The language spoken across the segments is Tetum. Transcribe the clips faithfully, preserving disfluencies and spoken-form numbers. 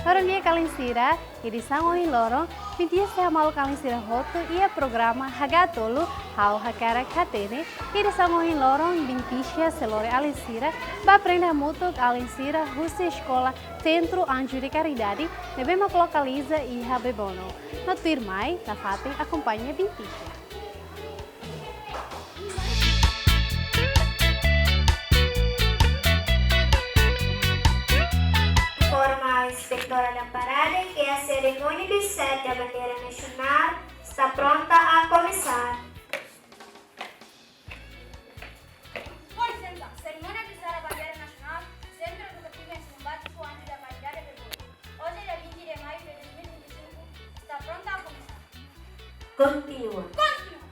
Loron di'ak alin sira, edisaun ohin loron, Binti Iha sei hamaluk alin sira hotu iha programa Hagatolu, Ha'u Hakarak Hatene. Edisaun ohin loron, Binti Iha sei lori alin sira ba aprende hamutuk alin sira husi eskola Centro Anjo de Caridade, ne'ebé mak lokaliza iha Bebono. No tuirmai, nafatin akompaña Binti Iha. Informa a inspetora da parada que a cerimónia do içar da bandeira nacional está pronta a começar. Com licença, cerimónia do içar da bandeira nacional, Centro Educativo Ensino Básico Anjo da Caridade Bebono. Hoje é dia vinte de maio de dois mil e vinte e cinco, está pronta a começar. Continua. Continua.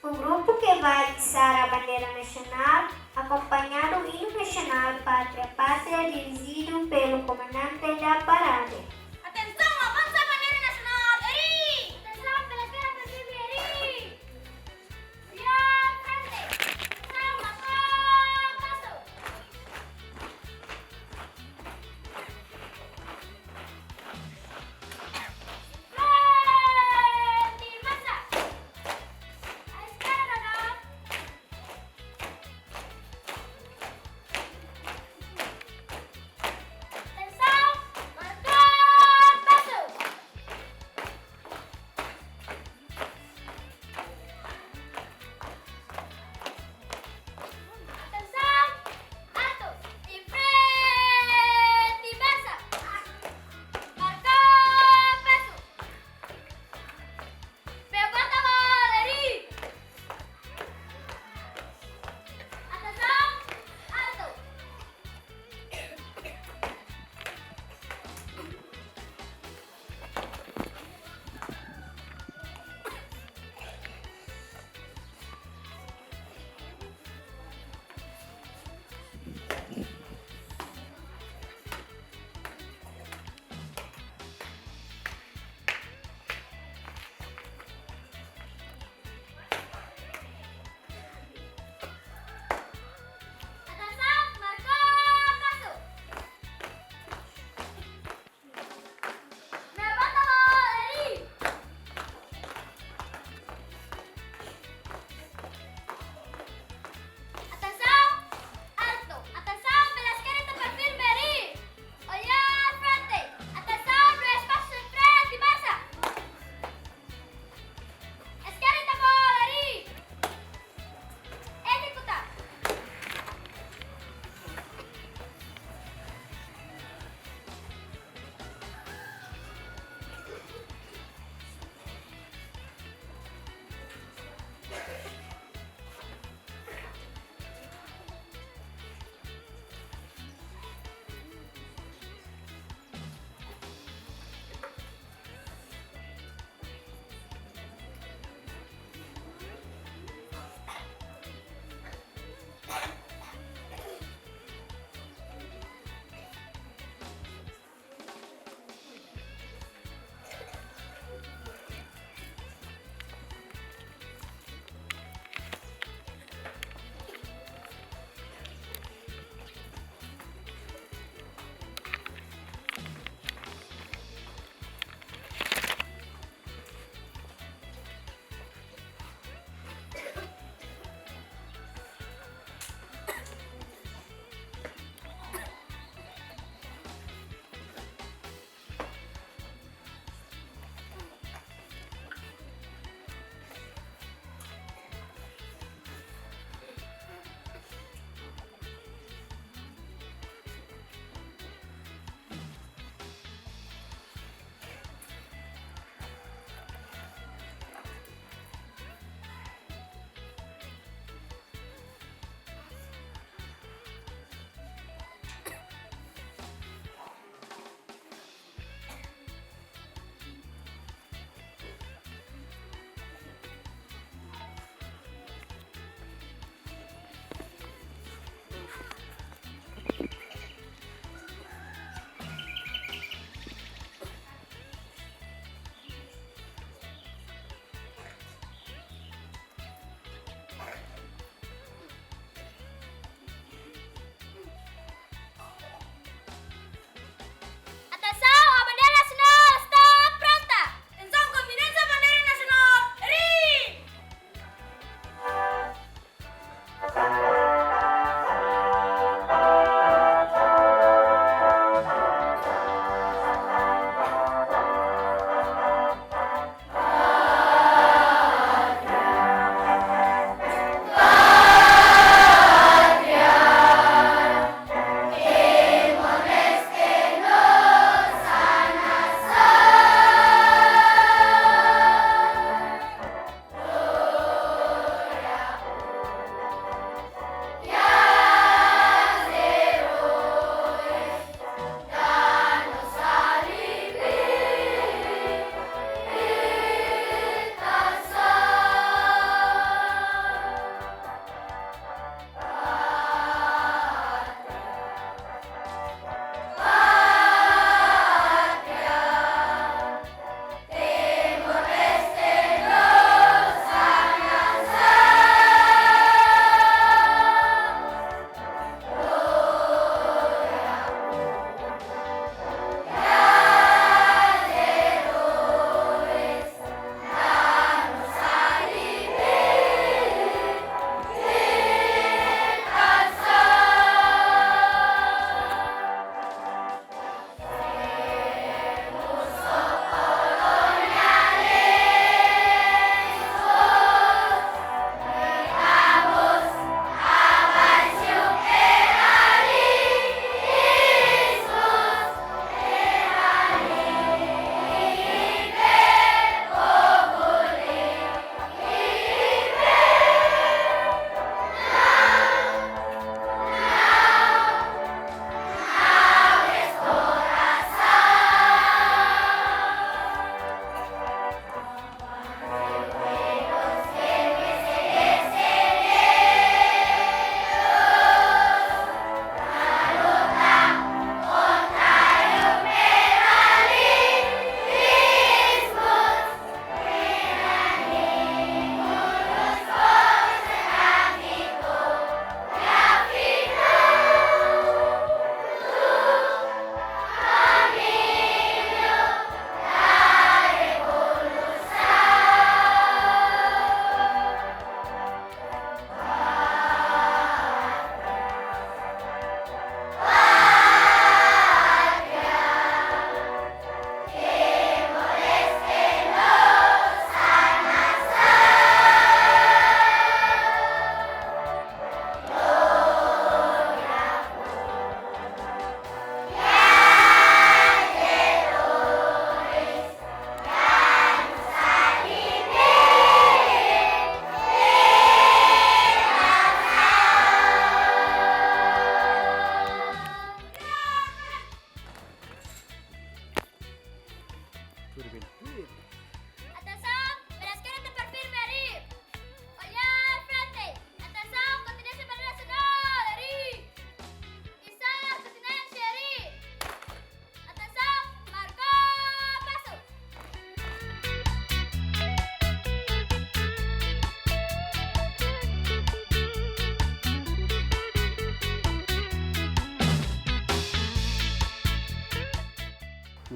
O grupo que vai içar a bandeira nacional, acompanhado do hino nacional Pátria Pátria, dirigido pelo comandante da parada. Atenção, avança a bandeira nacional! Eri! Atenção, pela esquerda, primeiro, Eri! Via frente! Atenção, marcha, passo! Frente, marcha! À esquerda, atenção, marcha,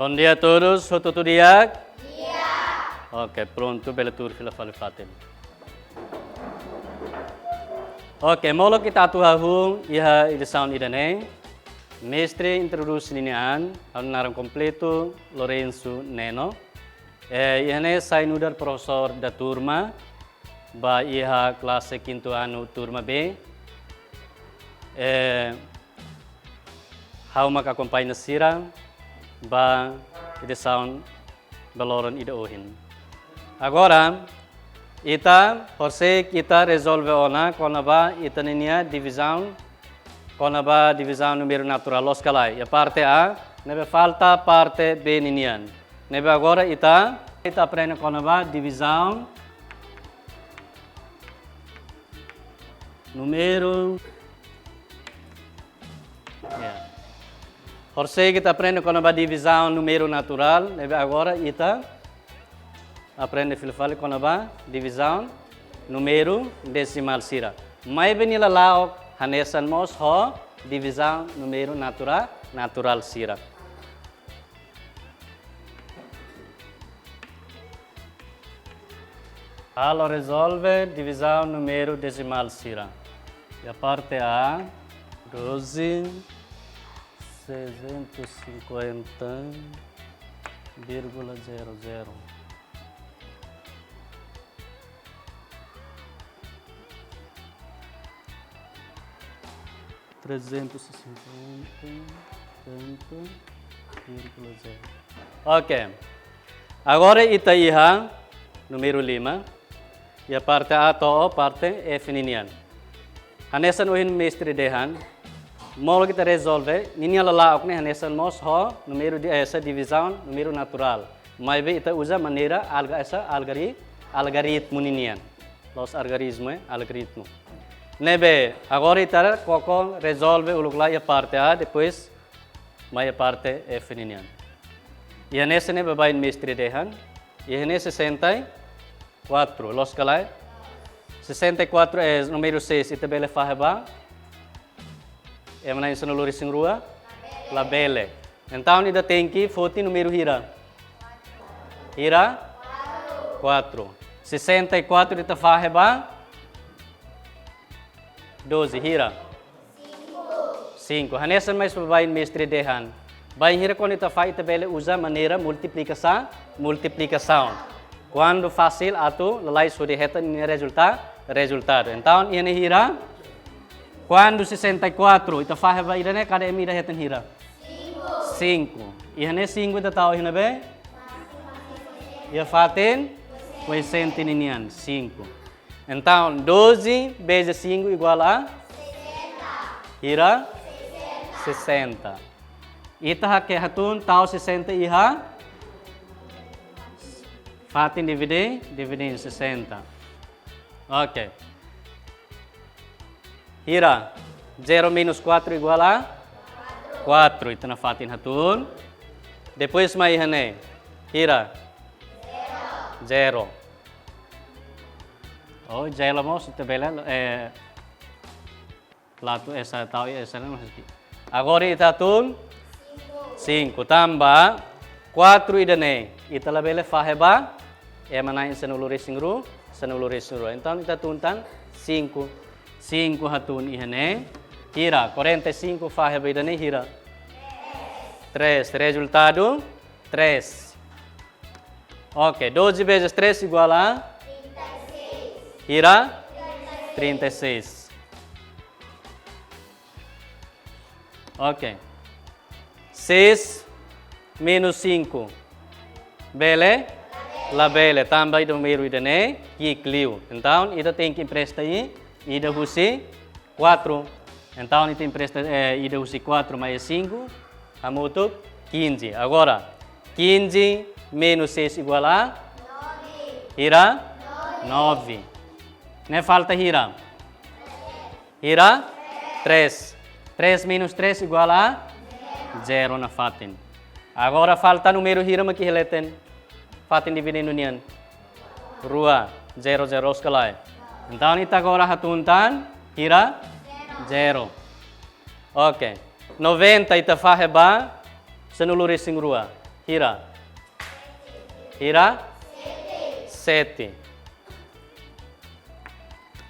Bom dia a todos, hotu-hotu di'ak? Di'ak. Oke, prontu, bele tuur fila fali fatin. Oke, molok ita atu hahú iha edisaun ida-ne'e. Mestre introdús ninia an, ha'u-nia naran kompletu Lourenço Neno. Eh, iha ne'e sai nu'udar profesór da turma, ba iha klase kintu anu turma B. Eh, ha'u mak akompaña sira ba edisaun ba loron ida ohin. Agora, ita, horiseik ita rezolve ona kona-ba ita ninia divizaun, kona-ba divizaun númeru naturál, loos ka lae? Iha parte A, ne'ebé falta parte B ninian. Ne'ebé agora ita, ita aprende kona-ba divizaun númeru. Ya. Horiseik ita aprende kona-ba divizaun númeru naturál, ne'ebé agora ita aprende fila fali kona-ba divizaun númeru dezimál sira. Maibé nia lala'ok hanesan mós ho divizaun númeru natura-, naturál sira. Halo rezolve divizaun númeru dezimál sira. Iha parte A, doze, seiscentos e cinquenta vírgula zero zero. Trezentos e cinquenta, tanto, vírgula zero. Oke. Agora ita iha númeru lima. Iha parte A to'o parte F ninian. Hanesan ohin mestre dehan, molok ita rezolve, ninia lala'ok ne'e hanesan mós ho númeru di esa divizaun númeru naturál. Maibé ita uza maneira alga-, esa algari-, algaritmu ninian. La'ós algarizmu, eh, algaritmu. Ne'ebé, agora ita koko rezolve uluk lai iha parte A, depois mai iha parte F ninian. Iha ne'e ne'ebé baibain mestre dehan, iha ne'e sessenta e quatro, loos ka lae? Sessenta e quatro é númeru seis, ita bele fahe ba ema na'in sanulu-resin-rua? Labele. Entaun ita tenke foti númeru hira? Hira? Quatro. Sessenta e quatro ita fahe ba doze, hira? Cinco. Hanesan mós baibain mestre dehan. Bainhira kuandu ita fahe ita bele uza maneira multiplikasaun, multiplikasaun. Kuandu fasil atu lalais hodi hetan ninia rezulta-, rezultadu. Entaun, iha ne'e hira? Kuandu sessenta e quatro, ita fahe ba ida-ne'e, kada ema ida hetan hira? Cinco. Iha ne'e cinco ita tau iha ne'ebé? Iha fatin koesiente ninian, cinco. Entaun, doze vezes cinco igual a? Hira? Sessenta. Ita hakerek hatún tau sessenta iha fatin divide, divide sessenta. Oke. Hira? Zero menos quatro igual a? Quatro. Ita nafatin hatún. Depois mai iha ne'e. Hira? Zero. Oh, zero mós ita bele, eh, latu esa tau esa ne'e mós. Agora ita hatún? Cinco. Tanba quatro ida-ne'e ita labele fahe ba ema na'in sanulu-resin-rua, sanulu-resin-rua. Entaun ita hatún tan cinco. Cinco hatún iha ne'e. Hira? Quarenta e cinco fahe ba ida-ne'e hira? Três. Rezultadu? Três. Oke, doze vezes três igual a? Hira? Trinta e seis. Oke. Seis menos cinco. Bele? Labele. Tanba ida númeru ida-ne'e ki'ik liu. Entaun, ita tenke empresta i-, ida husi quatro. Entaun, ita empresta, eh, ida husi quatro mai cinco, hamutuk quinze. Agora, quinze menos seis igual a? Hira? Nove. Ne'e falta hira? Hira? Três. Três menos três igual a? Zero nafatin. Agora falta númeru hira mak iha leten fatin dividendu nian? Rua, zero, zero, loos ka lae? Entaun, ita agora hatún tan hira? Zero. Oke. Noventa ita fahe ba sanulu-resin-rua. Hira? Hira? Sete.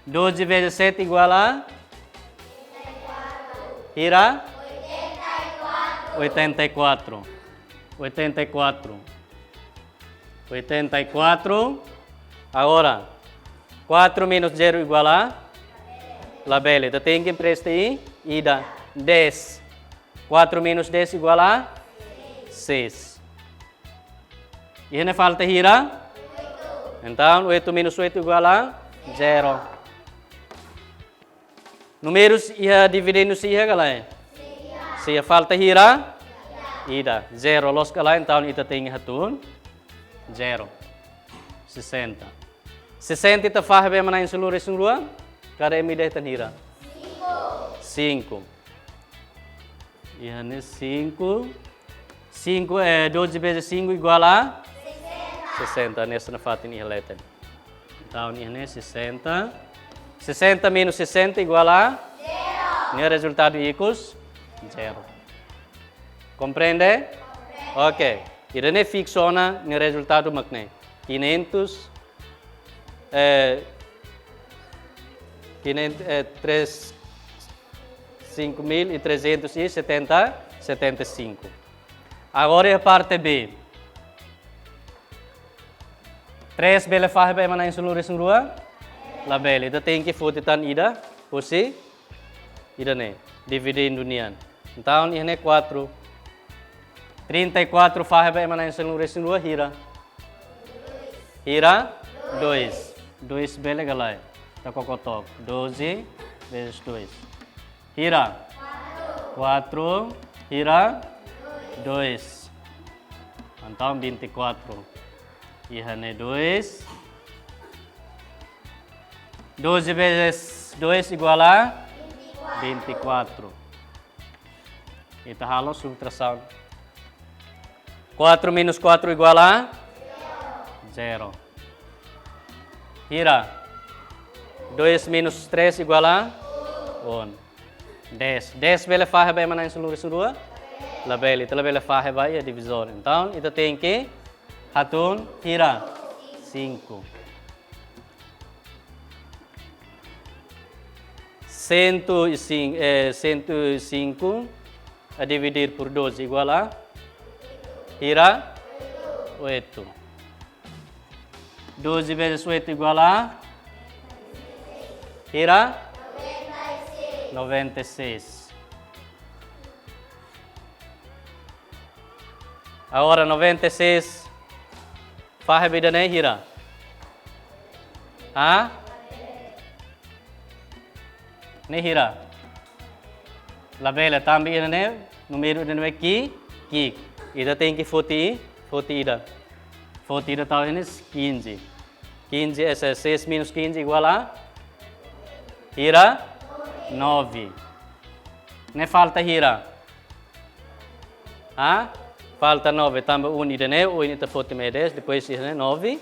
Doze vezes sete igual a? Hira? Oitenta e quatro. Oitenta e quatro. Oitenta e quatro. Agora, quatro menos zero igual a? Labele. Ita tenke presta i-, ida. Dez. Quatro menos dez igual a? Seis. Iha ne'e falta hira? Entaun, oito menos oito igual a? Zero. Númeru iha dividendu sei iha ka lae? Sei iha. Falta hira? Ida. Zero loos ka lae, entaun ita tenke hatún zero. Sesenta. Sesenta ita fahe ba ema na'in sanulu-resin-rua, kada ema ida hetan hira? Cinco. Iha ne'e cinco. Cinco, eh, doze vezes cinco igual a? Sesenta. Sesenta, hanesan nafatin iha leten. Entaun, iha ne'e sesenta. Sesenta menos sesenta igual a? Zero. Nia rezultadu ikus? Zero. Komprende? Komprende. Ok. Ida-ne'e fiksu ona, nia rezultadu mak ne'e. Quinhentos, eh, quinhentos, eh, três, cinco mil e trezentos e setenta, setenta e cinco. Agora iha parte B. Três bele fahe ba ema na'in sanulu-resin-rua? Labele. Ita tenke foti tan ida, husi ida-ne'e, dividendu nian. Entaun, iha ne'e quatro. Trinta e quatro fahe ba ema na'in sanulu-resin-rua, hira? Hira? Dois. Dois bele ka lae? Ita koko took. Doze vezes dois. Hira? Quatro. Hira? Dois. Entaun, vinte e quatro. Iha ne'e dois. Doze vezes dois igual a? Vinte e quatro. Ita halo subtrasaun. Quatro menos quatro igual a? Zero. Hira? Dois menos três igual a? Um. Dez. Dez bele fahe ba ema na'in sanulu-resin-rua? Labele, ita labele fahe ba iha divizór. Entaun, ita tenke hatún hira? Cinco. Cento e cinco, eh, cento e cinco a dividir por doze igual a? Hira? Oito. Doze vezes oito igual a? Hira? Noventa e seis. Agora, noventa e seis fahe ba ida-ne'e hira? Hã? Ne'e hira? Labele, tanba ida-ne'e, númeru ida-ne'e ki'ik, ki'ik. Ita tenke foti, foti ida. Foti ida tau iha ne'e quinze. Quinze, ese seis menos quinze igual a? Hira? Nove. Ne'e falta hira? Hã? Falta nove, tanba um ida-ne'e, um ita foti mai dez, depois iha ne'e nove.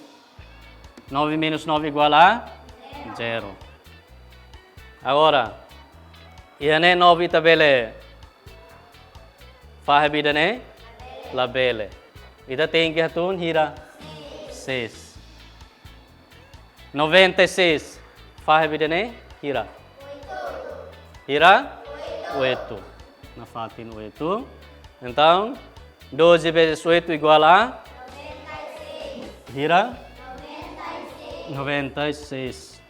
Nove menos nove igual a? Zero. Agora, iha ne'e nove ita bele fahe ba ida-ne'e? Labele. Ita tenke hatún hira? Seis. Noventa e seis fahe ba ida-ne'e hira? Hira? Oito. Nafatin oito. Entaun, doze vezes oito igual a? Hira? Noventa e seis.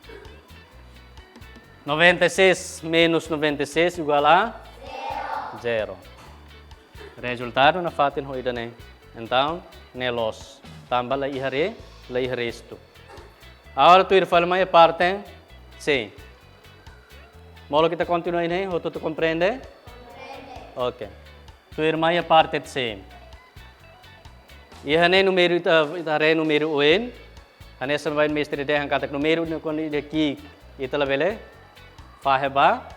Noventa e seis menos noventa e seis igual a? Zero. Rezultadu nafatin ho ida-ne'e. Entaun, ne'e loos. Tanba la iha re-, la iha restu. Agora, tuir fali mai iha parte C. Molok ita kontinua iha ne'e, hotu-hotu komprende? Komprende. Ok. Tuir mai iha parte C. Iha ne'e númeru ita, ita haree númeru oin. Hanesan bainhira mestre dehan katak númeru ne'e kuandu ida ki'ik, ita labele fahe ba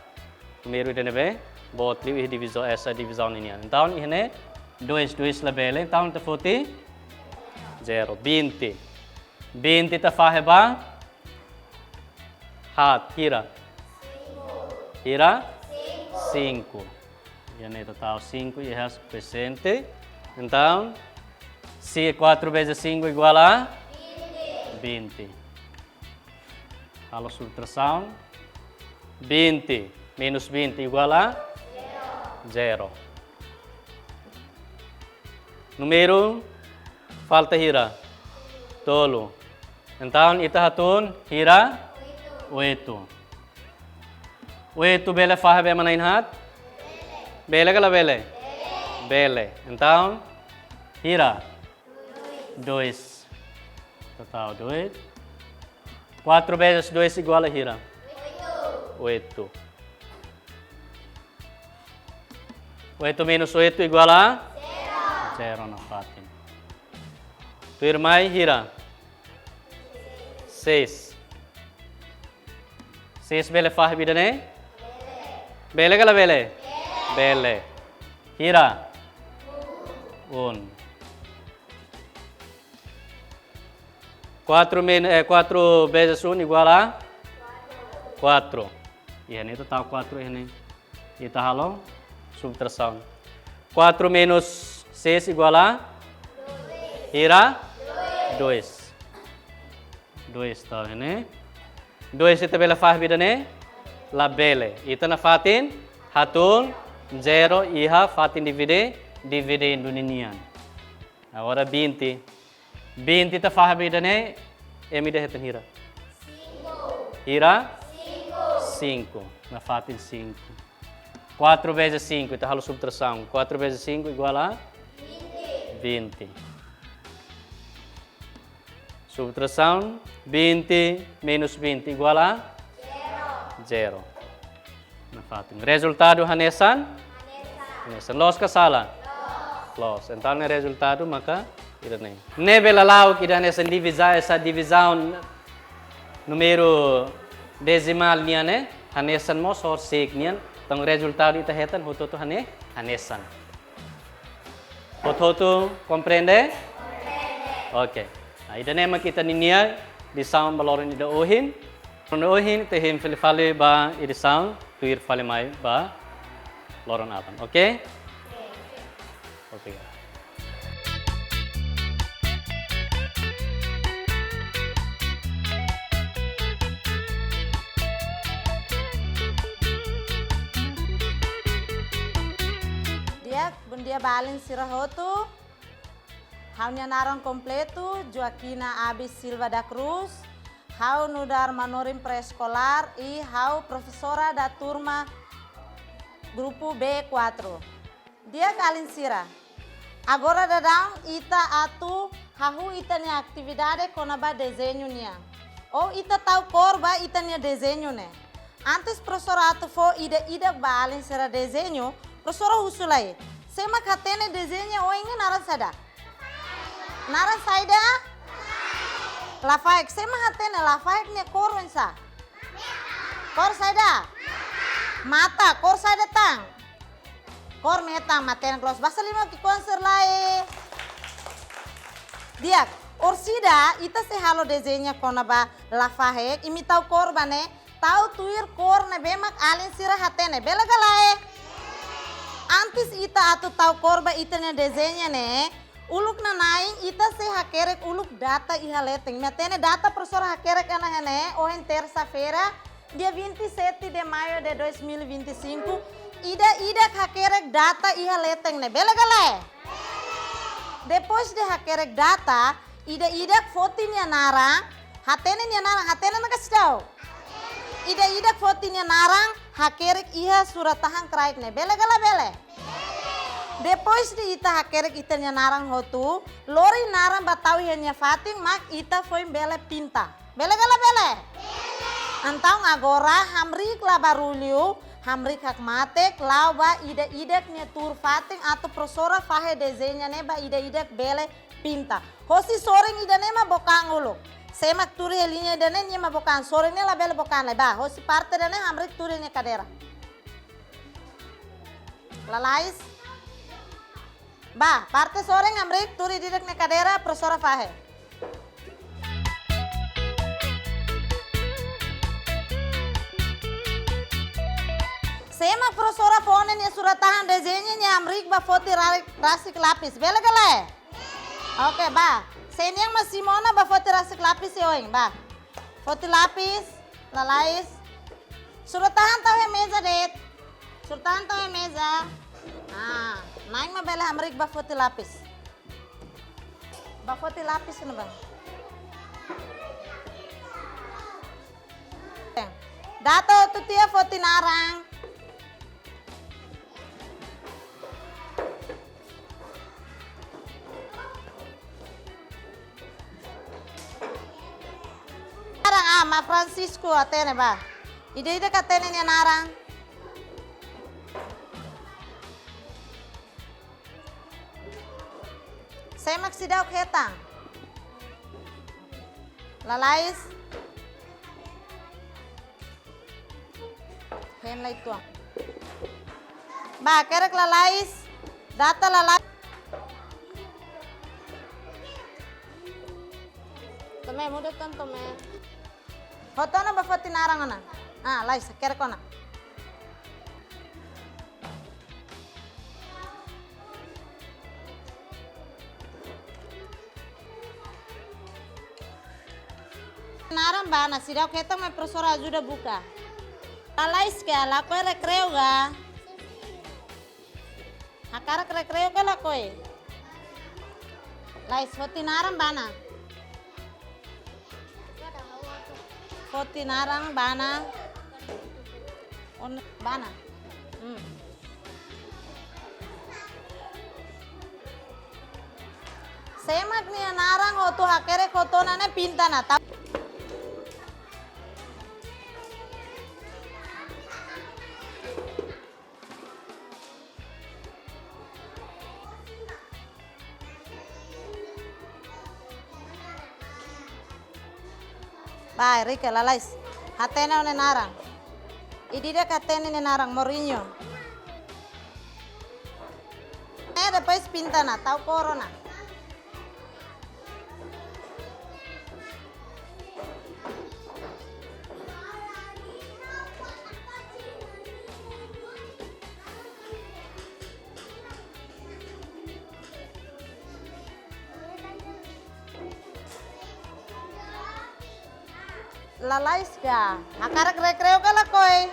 númeru ida ne'ebé boot liu iha divizaun, esa divizaun ninian. Entaun, iha ne'e dois, dois labele, entaun ita foti zero, vinte. Vinte ita fahe ba haat, hira? Hira? Cinco. Iha ne'e ita tau cinco iha koesiente. Entaun, Se quatro vezes cinco igual a? Vinte. Halo subtrasaun. Vinte menos vinte igual a? Zero. Númeru falta hira? Tolu. Entaun, ita hatún hira? Oito. Oito bele fahe ba ema na'in-haat? Bele ka la bele? Bele. Entaun, hira? Dois. Totál dois. Quatro vezes dois igual a hira? Oito. Oito menos oito igual a? Zero. Zero nafatin. Tuirmai hira? Seis. Seis bele fahe ba ida-ne'e? Bele ka la bele? Bele. Hira? Um. Quatro men-, eh, quatro vezes um igual a? Quatro. Iha ne'e totál quatro iha ne'e. Ita halo subtrasaun. Quatro menos seis igual a? Hira? Dois. Dois, tá, ne'e? Dois ita bele fahe ba ida-ne'e? La bele. Ita nafatin hatún zero iha fatin divide, dividendu ninian. Agora vinte. Vinte ita fahe ba ida-ne'e, ema ida hetan hira? Hira? Cinco. Nafatin cinco. Quatro vezes cinco, ita halo subtrasaun. Quatro vezes cinco igual a? Vinte. Subtrasaun, vinte menos vinte igual a? Zero. Nafatin. Rezultadu hanesan? Hanesan. Loos ka sala? Loos. Entaun, ne'e rezultadu maka ida-ne'e. Ne'ebé lala'ok ida hanesan diviza-, esa divizaun númeru dezimál nian ne'e, hanesan mós horisehik nian, entaun rezultadu ita hetan hotu-hotu hane-, hanesan. Hotu-hotu komprende? Oke. Nah, ida-ne'e mak ita-nia lisaun ba loron ida ohin. Loron ohin, ita hein fali fali ba edisaun tuir fali mai ba loron aban, oke? Obrigadu. Di'ak, bondia ba alin sira hotu. Ha'u-nia naran kompletu, Joaquina Abis Silva da Cruz. Ha'u nu'udar manorin pré-eskolár i ha'u profesora da turma grupu B quatro. Di'ak alin sira. Agora daudaun ita atu hahú ita-nia atividade kona-ba dezeñu nian. Ou ita tau kór ba ita-nia dezeñu ne'e. Antes profesora atu fó ida-idak ba alin sira dezeñu, profesora husu lai. Sé mak hatene dezeñu ohin ne'e naran saida? Naran saida? Lafaek. Sé mak hatene lafaek nia kór oinsá? Kór saida? Matan. Kór saida tan? Kór metan, matenek loos. Basa liman ki'ikoan sira lai. Di'ak, orsida ita sei halo dezeñu kona-ba lafaek, imi tau kór ba ne'e, tau tuir kór ne'ebé mak alin sira hatene. Bele ka lae? Antes ita atu tau kór ba ita-nia dezeñu ne'e, uluk nanain ita sei hakerek uluk data iha leten. Imi hatene data profesora hakerek ona iha ne'e, ohin tersa-feira, dia vinte e sete de maio de dois mil e vinte e cinco, ida-idak hakerek data iha leten ne'e. Bele ka lae? Depois de hakerek data, ida-idak foti nia naran, hatene nia naran, hatene ona ka seidauk? Ida-idak foti nia naran, hakerek iha surat-tahan kraik ne'e. Bele ka la bele? Depois de ita hakerek ita-nia naran hotu, lori naran ba tau iha nia fatin, mak ita foin bele pinta. Bele ka la bele? Bele. Entaun agora hamriik la barullu, hamriik hakmatek, la'o ba ida-idak nia tuur fatin atu profesora fahe dezeñu ne'e ba ida-idak bele pinta. Hosi sorin ida-ne'e mak book an uluk. Sé mak tuur iha liña ida-ne'e nia mak book an, sorin ne'e labele book an lai ba. Hosi parte ida-ne'e hamriik tuur iha nia kadeira. Lalais. Ba, parte sorin hamriik tuur iha ida-idak nia kadeira, profesora fahe. Sé mak profesora fó ona nia surat-tahan dezeñu nia hamriik ba foti ra-, rasik lapis. Bele ka lae? Oke, bá. Sé nian mak simu ona bá foti rasik lapis iha oin, bá. Foti lapis, lalais. Surat tahan tau iha meza de'it. Surat tahan tau iha meza. Ah, na'in mak bele hamriik bá foti lapis. Bá foti lapis ona bá. Data hotu tiha foti naran. Naran, ah, Ma Francisco hatene bá. Ida-idak hatene nia naran. Sé mak seidauk hetan? Lalais. Hein lai tuan. Bá, hakerek lalais. Data lalais. Tome, muda tan, tome. Hotu ona bá foti naran ona. Ah, lais, hakerek ona. Naran Bana, seidauk hetan mai profesora ajuda buka. Lalais ka, lakohi rekreu ka? Hakarak rekreu ka lakohi? Lais, foti naran Bana. Foti naran Bana. On Bana. Hmm. Sé mak nia naran hotu hakerek hotu ona ne'e pinta ona, tau. Bá, Enrique, lalais. Hatene ó-nia naran. Ida-idak hatene nia naran, Mourinho. Eh, depois pinta ona, tau kór ona. Lalais ka? Hakarak rekreu ka lakohi?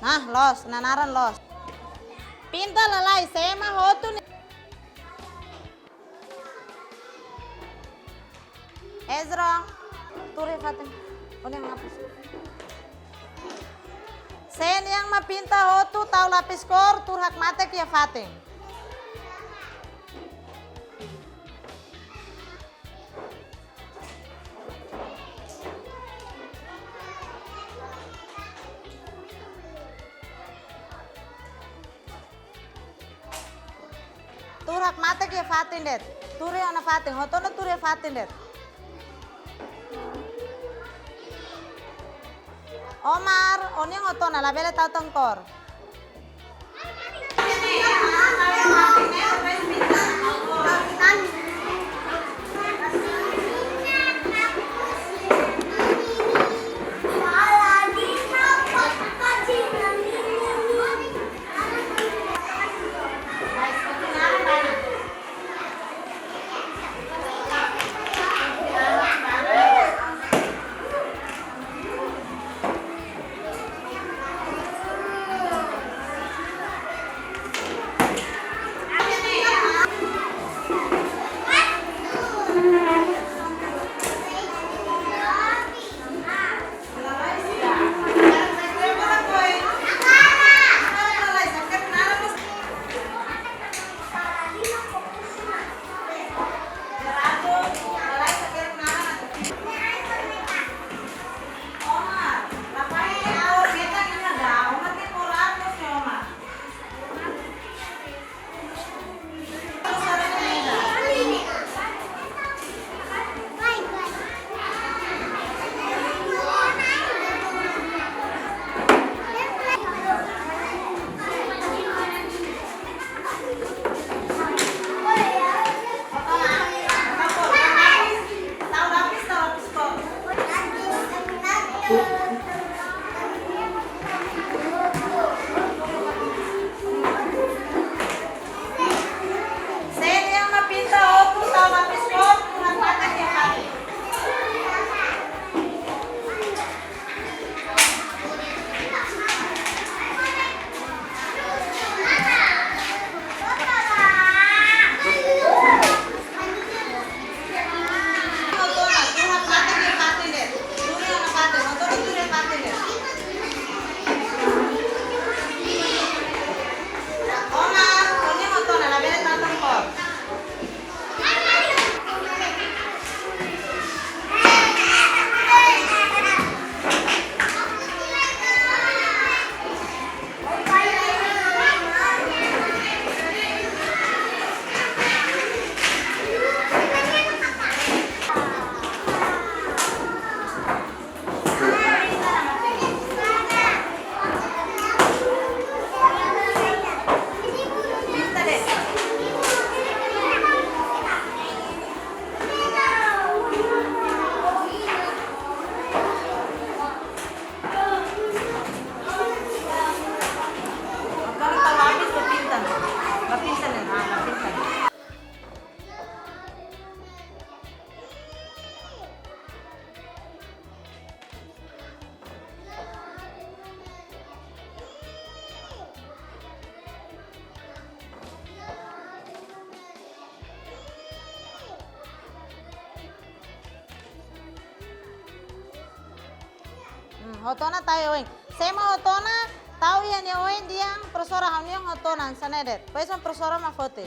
Nah, loos, nia naran loos. Pinta lalais, sé mak hotu ne'e. Ezra, tuur iha fatin. Ó-nia lapis. Sé nian mak pinta hotu, tau lapis kór, tuur hakmatek iha fatin. Tuur hakmatek iha fatin de'it. Tuur iha ona fatin. Hotu ona tuur iha fatin de'it. Omar, ó-nian hotu ona, labele tau tan kór. Hotu ona tau iha oin. Sé mak hotu ona, tau iha nia oin dehan profesora, ha'u-nian hotu ona, hanesan ne'e de'it. Depois mak profesora mak foti.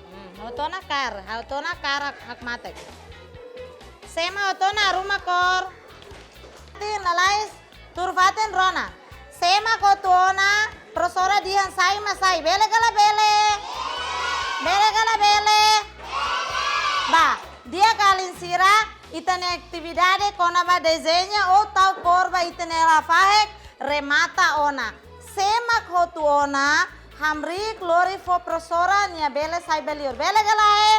Hmm, hotu ona kaer, hotu ona kaer hak, hakmatek. Sé mak hotu ona, haruka kór. Tin, lalais, tuur fatin rona. Sé mak hotu ona, profesora dehan sai mak sai. Bele ka la bele? Bele ka la bele? Ba, di'ak alin sira, ita-nia atividade kona-ba dezeña ou tau kór ba ita-nia lafaek, remata ona. Sé mak hotu ona, hamriik lori fó profesora nia bele sai ba liur. Bele ka lae?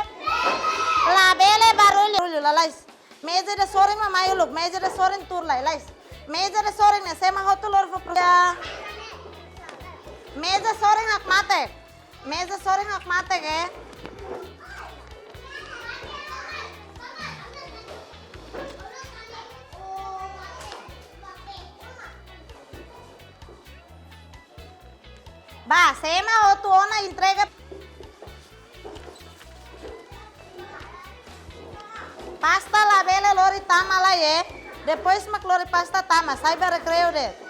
La bele, barullu. Barullu, lalais. Meza ida sorin mak mai uluk, meza ida sorin tuur lai, lais. Meza ida sorin ne'e, sé mak hotu lori fó profesora. Meza sorin hakmatek. Meza sorin hakmatek, eh. Ba, sé mak hotu ona entrega. Pasta la bele lori tama lai, eh. Depois mak lori pasta tama, sai ba rekreiu de'it.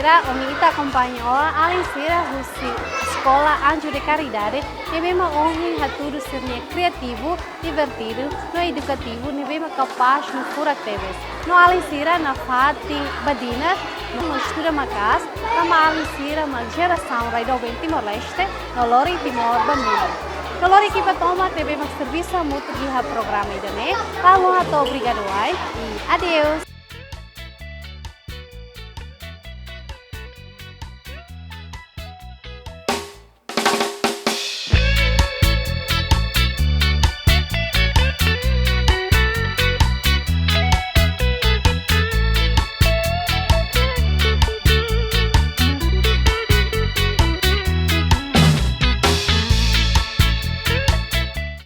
Sira, ohin ita akompaña ona alin sira husi Eskola Anjo de Caridade, ne'ebé mak ohin hatudu sira-nia kriativu, divertidu no edukativu, ne'ebé mak kapás no furak tebes. No alin sira nafatin badinas no estuda maka'as, tanba alin sira mak jerasaun rai doben Timor-Leste no lori Timor ba mundu. No lori ekipa tomak ne'ebé mak servisu hamutuk iha programa ida-ne'e, ha'u hato'o obrigadu wa'in i adeus.